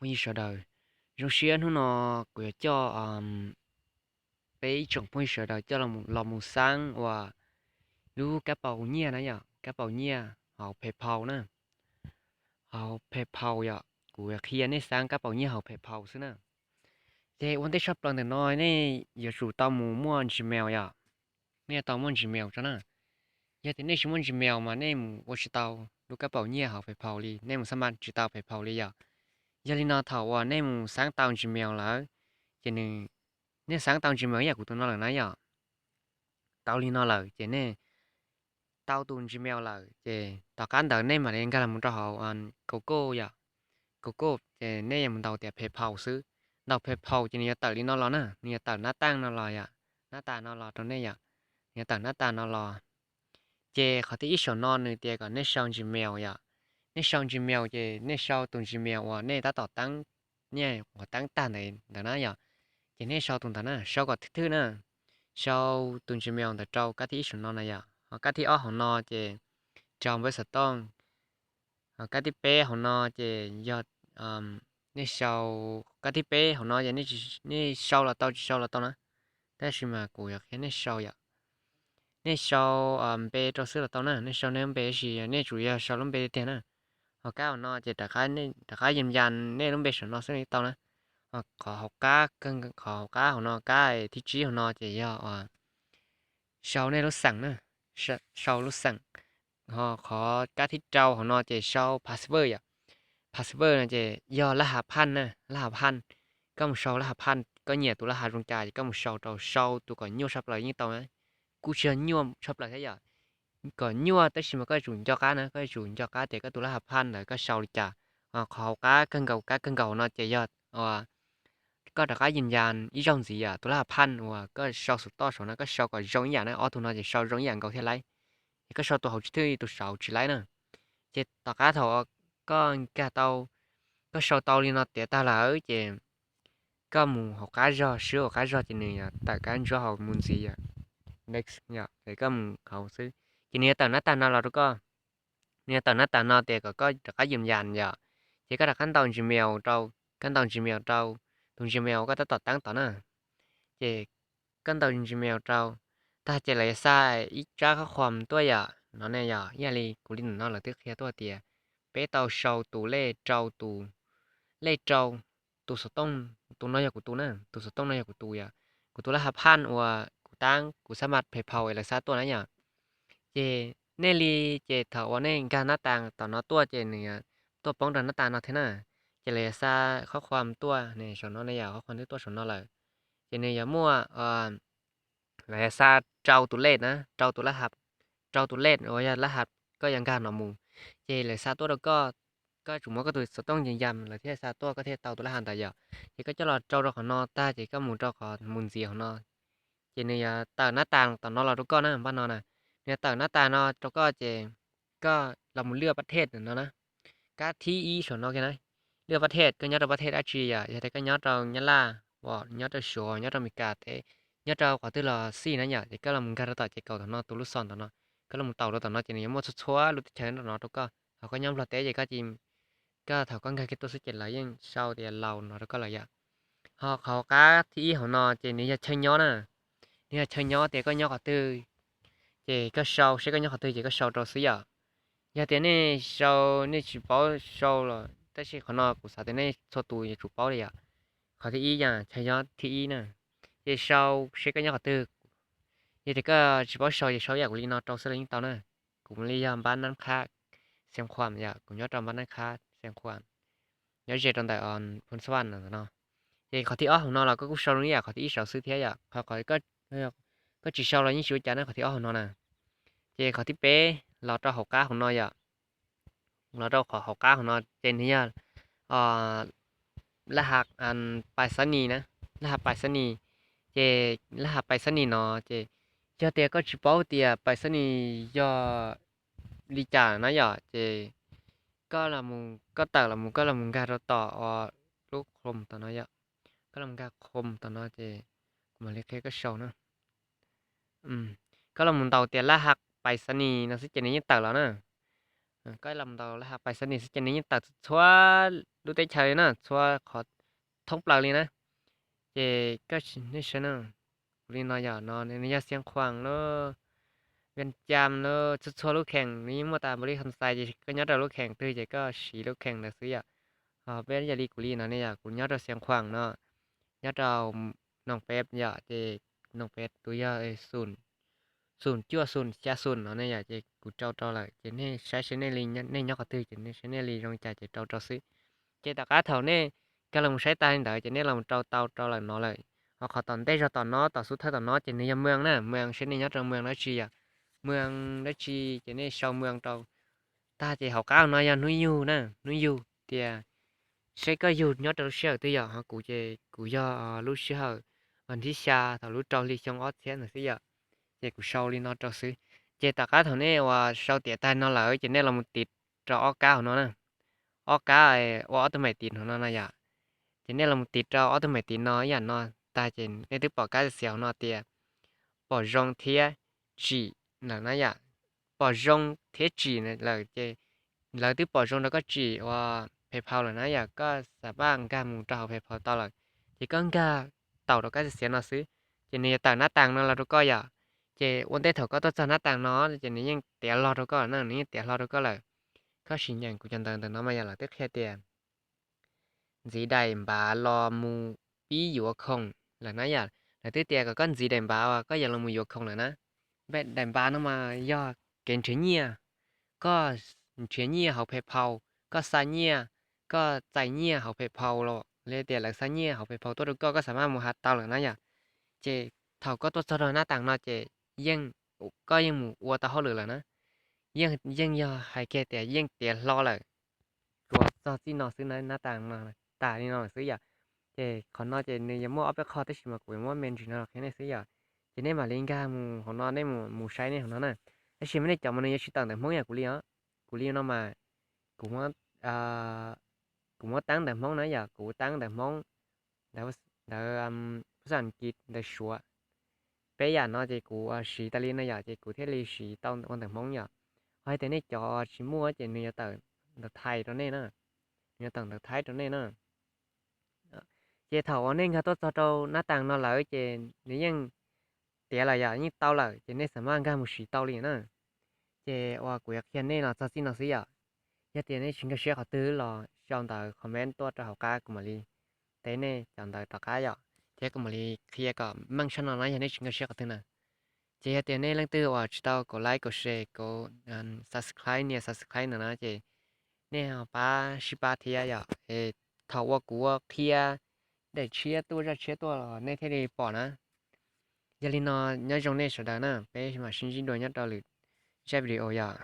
phooj ywg sawv daws, zoo siab hnub no kuv yuav coj peb ib tsoom phooj ywg sawv daws coj los mus xaab uas lub kab paus nyiaj na yom, kab paus nyiaj hauv PayPal na, hauv PayPal yom. Kuv qhia nej xaab kab paus nyiaj hauv PayPal xwb na. Ces ua ntej tshaj plaws ntawm no nej yuav tsum tau mus muaj Gmail yom, nej yuav tau muaj Gmail tso na. Yog tias nej tsis muaj Gmail mas nej mus ua tsis tau lub kab paus nyiaj hauv PayPal li, nej mus xab mas tsis tau PayPal li yom. Yog li no thaum uas nej mus xaab tau Gmail lawm, ces nws, nej xaab tau Gmail ib yam kuv tus no lawm na yom, tau li no lawm ces nej tau tus Gmail lawm ces tom qab ntawd nej mam li nkag los rau hauv Google yom, Google ces nej yuav mus ntaus tias PayPal xwb. Ntaus PayPal ces nws yuav tawm li no los na, nws yuav tawm nab taaj no los yom, nab tas no los rau nej yom, nws yuav tawm nab tas no los. Ces qhov thib ib saum no nws tias kom nej sau Gmail yom. Nej sau Gmail ces nej sau tus Gmail uas nej tab tom teeb, nej uas teeb tag ntawd ntawd na yom. Ces nej sau tus ntawd na, sau kom thwj thwj na. Sau tus Gmail ntawd rau kab thib ib saum no na yom. Ho kab thib ob hauv no ces rau npawb xov tooj. Ho kab thib peb hauv no ces yog nej sau, kab thib peb hauv no ces nej sau los tau tsis sau los tau na, tab sis mas kuv yuav qhia nej sau yom. Nej sau npe rau xwb los tau na, nej sau nej lub npe tab sis nej tsum yog sau lub npe tiag tiag na. Ho kab hauv no ces rov qab yam yas nej lub npe saum no xwb tau na. Ho qhov hauv qab, qhov hauv qab hauv no, kab thib tsib hauv no ces yog sau nej lub xeem na, sau lub xeem. Ho qhov kab thib rau hauv no ces sau password yom. Password no ces yog lab hav phaj na, lab hav phaj. Koj mus sau lab hav phaj, koj nyiam tus lab hav zoo cas ces koj mus sau rau, sau tus kom nyuaj tshaj plaws yeej tau na. Kuj tsis yog nyuaj tshaj plaws thiab yom, kom nyuaj tab sis mas koj yuav tsum nco qab na, koj yuav tsum nco qab tias koj tus lab hav phaj ntawd koj sau li cas. Qhov hauv qab kawg nkaus, kab kawg nkaus no ces yog koj rov qab yam yas ib zaug ntxiv yom, tus lab hav phaj uas koj sau xov tooj saum no koj sau kom zoo ib yam na, ob tug no ces sau zoo ib yam nkaus thiab lauj. Ces koj sau tus hauv tsis thwj tus saud tsis lauj na. Ces tom qab thaum koj nkag tau, koj sau tau li no tiav tag lawm ces koj mus hauv qab zog, swb hauv qab zog ces nws yuav tawm kab ntsuab hauv mus ntxiv yom, next yom, es koj mus hauv xwb ces nws yuav tawm nab tas no los rau koj. Nws yuav tawm nab tas no tias kom koj rov qab yam yas yom. Ces koj rov qab ntaus Gmail rau, koj ntaus Gmail rau tus Gmail uas koj tab tom teeb tod na. Ces koj ntaus Gmail rau tag ces lawv yuav xa ib tsab qhob qhuas tuaj yom, no ne yom, ib yam li kuv li ntawm no lawv twb qhia tuaj tias peb tau sau tus lej rau tus, lej rau tus xov tooj, tus no yog kuv tus na, tus xov tooj no yog kuv tus yom, kuv tus lab hav phaj uas kuv tab, kuv xab mas PayPal es lawv xa tuaj na yom. Ces nej li, ces thaum uas nej nkag nab tas tom no tuaj ces nws tuaj poob rau nab tas no thiab na. Ces lawv yuav xa qhob qhuas tuaj ne, saum no ne yom, qhob qhuas twb tuaj saum no lawm. Ces nws yuav muaj, lawv yuav xa rau tus lej na, rau tus lab hav, rau tus lej uas yog lab hav koj yuav nkag no mus. Ces lawv xa tuaj rau koj, koj tsum muab koj tus xov tooj yam yas lawv thiaj xa tuaj koj thiaj tau tus lab hav ntawd yom. Ces koj coj los rau rau qhov no tag ces koj mus rau qhov mus ntxiv hauv no. Ces nws yuav tawm nab tas tom no los rau koj na, npaj no na. Nws yuav tawm nab tas no rau koj ces koj los mus lwaj pab thej no na. Kab thib ib saum no kiag na, lwaj pab thej, koj nyob rau pab thej dab tsi yom, yog tias koj nyob rau Nyab Laj, nyob rau Suav, nyob rau Amelikas teb, nyob rau qhov twg los xij na yom, ces koj los mus nkag rau tom ces kaum tom no tus lub xov tom no, koj los mus taus rau tom no ces nws yuav muaj txhua txhua lub teb chaws rau no rau koj. Ho koj nyob Nplog teb ces koj, koj thaum koj nkag kiag tuaj xwb ces lawv yeej sau tias Laus no rau koj lawm yom. Ho qhov hauv qab thib ib hauv no ces nws yog chaw nyob na, nws yog chaw nyob tias koj nyob qhov twg, ces koj sau seb koj nyob qhov twg ces koj sau rau xwb yom. Yog tias nej sau, nej tsis paub sau los tab sis qhov no kuv xav tias nej txhua tus yuav tsum paub li yom. Qhov thib ib yog chaw nyob thib ib na, ces sau seb koj nyob qhov twg. Yog tias koj tsis paub sau ces sau ib yam kuv li no rau xwb los yeej tau na. Kuv li yog npab nab qhab, xeev khuam yom, kuv nyob rau npab nab qhab xeev khuam, nyob ze rau ntawm Phoos Xas Vas no. Ces qhov thib ob hauv no los koj kuj sau zoo ib yam qhov thib ib saud xwb thiab yom. Ho qhov koj tsis sau los yeej tsis ua cas na, qhov thib ob hauv no na. Ces qhov thib peb los rau hauv qab hauv no yom, los rau qhov hauv qab hauv no ces nws yog laj hav pais xab nis na, laj hav pais xab nis. Ces laj hav pais xab nis no ces yog tias koj tsis paub tias pais xab nis yog li cas na yom, ces koj los, koj tawm los mus, koj los mus nkag rau tom lub Chrome tom no yom, koj los nkag Chrome tom no ces kuv mam li qhia koj sau na. Koj los mus ntaus tias laj hav pais xab nis no xwb ces nws yeej tawm los na. Koj los ntaus lab hav Paisanis xwb ces nws yeej tawm txhua lub teb chaws li na, txhua qhov thoob plaws li na. Ces koj nej saib na, kuv li no yom, no nws yog Xiav Khuam lub, Vias Cas lub, txhua txhua lub kheem nws yeej muaj tas npaum li Hoo Xais, ces koj nyob rau lub kheem twg ces koj siv lub kheem ntawd xwb yom. Ho peb yog li kuv li no ne yom, kuv nyob rau Xiav Khuam no, nyob rau Noo Peb yom, ces Noo Peb tus yog xum cuaj xum xya xum no ne yom, ces kuv rau rau lawm ces nej saib seb nej li, nej nyob qhov twg ces nej saib nej li zoo li cas ces rau rau xwb. Ces tom qab thaum nej kawg los saib tag li ntawd ces nej los rau tau rau lawm no lawm. Ho qhov tom ntej zog tom no, tom xub thawj tom no ces nws yog moos na, moos, seb nej nyob rau moos dab tsi yom, moos dab tsi ces nej sau moos rau tag ces hauv qab no yog hnub yug na, hnub yug tias seb koj yug nyob rau lub sij hawm twg yom. Ho kuv ces kuv yog lub sij hawm vas thib xya thaum lub rau hli xyoo ob txhiab ntawd xwb yom. Ces kuv sau li no rau xwb. Ces tom qab thaum nej uas sau tiav tag no lawm ces nej los mus tiv rau ob kab hauv no na, ob kab ua ob tug mem tiv hauv no no yom. Ces nej los mus tiv rau ob tug mem tiv no ib yam no tag ces nej twb pom kab xiav hauv no tias pom zoo thiab tsim lawm na yom. Pom zoo thiab tsim lawm ces lawv twb pom zoo rau koj tsim ua PayPal lawm na yom, koj xam maj nkag mus rau hauv PayPal tau lawm. Ces koj nkag taus rau kab xiav no xwb ces nws yuav tawm nab tas no los rau koj yom. Ces ua ntej thaum koj tuaj txog nab tas no ces nws yeej tiav log rau koj na, nws yeej tiav hlo rau koj lawm. Koj sim nyeem kuv cov ntawv ntawm no mas yom, lawv twb qhia tias ntxiv daim npav los mus pib yuav khoom lawm na yom. Lawv twb tias kom koj ntxiv daim npav uas koj yuav los mus yuav khoom lawm na. Daim npav no mas yog kev nrhiav nyiaj, koj nrhiav nyiaj hauv PayPal, koj xa nyiaj, koj txais nyiaj hauv PayPal los li tias lawv xa nyiaj hauv PayPal tuaj rau koj, koj xam maj mus has tau lawm na yom. Ces thaum koj tuaj txog rau nab tas no ces yeej, koj yeej mus ua tau hauj lwm lawm na. Yeej, yeej yog hais kiag tias yeej tiav hlo lawm, tsuas txog txij no xwb na, nab tas no tas li no xwb yom. Ces qhov no ces nws yuav muaj ob peb qho tab sis mas kuv yuav muab me ntsis no los qhia nej xwb yom. Ces nej mam li nkag mus hauv no, nej mus saib nej hauv no na. Tab sis mas nej cov mas nws yuav tsis tawm ntawv Hmoob yom, kuv li os, kuv li no mas kuv muab, kuv muab teeb ntawv Hmoob na yom, kuv teeb ntawv Hmoob, ntawv, ntawv phas xas Askiv, ntawv Suav. Peb yam no ces kuv siv tas li no yom, ces kuv thiaj li siv tau ua ntawv Hmoob yom. Ho hais tias nej cov tsis muaj ces nws yuav tawm ntawv Thaib rau nej na, nws yuav tawm ntawv Thaib rau nej na. Ces thaum uas nej nkag tuaj txog rau nab tas no lawm ces nws yeej tiav lawm yom, yeej tau lawm ces nej xam maj nkag mus siv tau li na. Ces uas kuv yuav qhia nej los txog txij no xwb yom. Yog tias nej tsis nkag siab qhov twg los sau ntawv comment tuaj rau hauv qab kuv mam li teb nej cov ntawv tom qab yom, thiab kuv mam li qhia kom meej tshaj no na yog nej tsis nkag siab qhov twg na. Ces yog tias nej leej twg uas tsis tau kaum like, kaum share, kaum subscribe, nias subscribe ntawm no ces nej pab sib pab thiab yom. Thaum uas kuv ua qhia daim tshiab tuaj, zaj tshiab tuaj los nej thiaj li pom na. Yog li no, nyob zoo nej sawv daws na, peb mam sib ntsib dua nyob rau lwm zaj video yom.